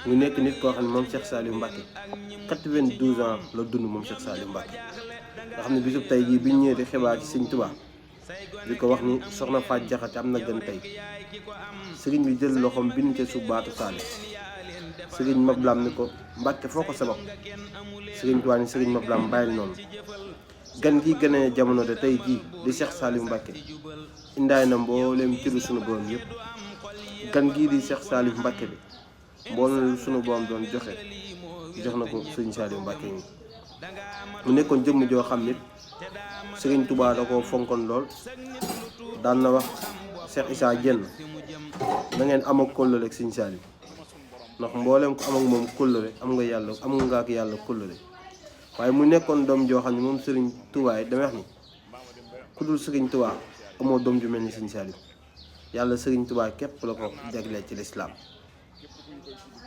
mu nekk nit koo xam ne moom Cheikh Saliou Mbacké 92 ans la dund moom Cheikh Saliou Mbacké nga xam ne bisub tey jii biñ ñëwee di xibaar ci Sëñ Tuubaa di ko wax ni soxna Faat Jaxate am na gën tey sëriñ bi jël loxoom bind ca suuf baatu Saliou sëriñ Mablam ni ko Mbacké foo ko sabab sëriñ Tuubaa ni sëriñ Mablam bàyyil noonu gan gi gën a jamono de tey jii di Cheikh Saliou Mbacké indaay na mbooleem ciru sunu borom yëpp gan gii di Cheikh Saliou Mbacké bi mboolem sunu borom doon jox na ko sëriñ Saliou Mbacké mi mu nekkoon jëmm joo xam nit sëriñ Tuubaa da ko fonkoon lool daan na wax Cheikh Issa Diène na ngeen am ak kóllëre ak sëriñ Saliou ndax mboolem ko am ak moom kóllëre am nga ak yàlla kóllëre waaye mu nekkoon doom joo xam ne moom sëriñ Tuubaa yi dama wax ni ku dul sëriñ Tuubaa amoo doom ju mel ni sëriñ Saliou yàlla sëriñ Tuubaa képp la ko jagleel ci lislaam